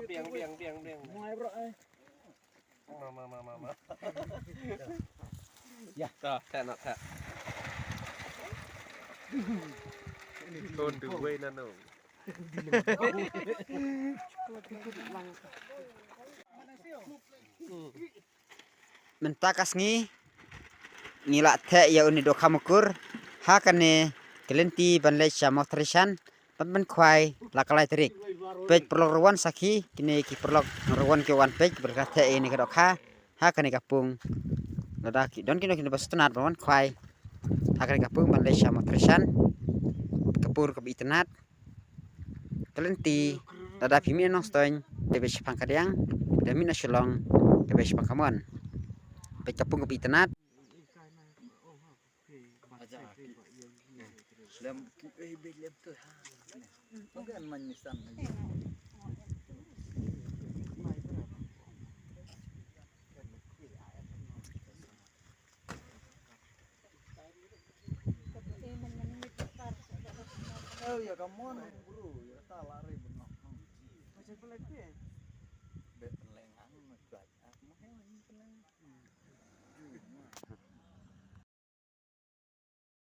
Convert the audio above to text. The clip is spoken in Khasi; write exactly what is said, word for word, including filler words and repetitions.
Biang, biang, biang, biang. Mama, mama, mama. Ya. Dah, tak nak, tak. Kon tu wei nano. Mynta ka sngi ngi la theh ïa une u dohkha mukur ha kane ka lynti ban leit sha Mawtharishan ban pynkhwai la ka lai tarik. Peit paralok ruh wan sakhi, kine ki paralok ruh wan ki wan peit ba la theh ïa kane ka dohkha ha kane ka pung. Lada ki don kino kino ba sngewtynnat ban wan khwai ha kane ka pung ban leit sha Mawtharishan, ka pung kaba itynnat. Ka lynti, lada phi mih na Nongstoiñ te beit shaphang ka diang, lada mih na Shillong te beit shaphang ka mon. Peit ka pung kaba itynnat.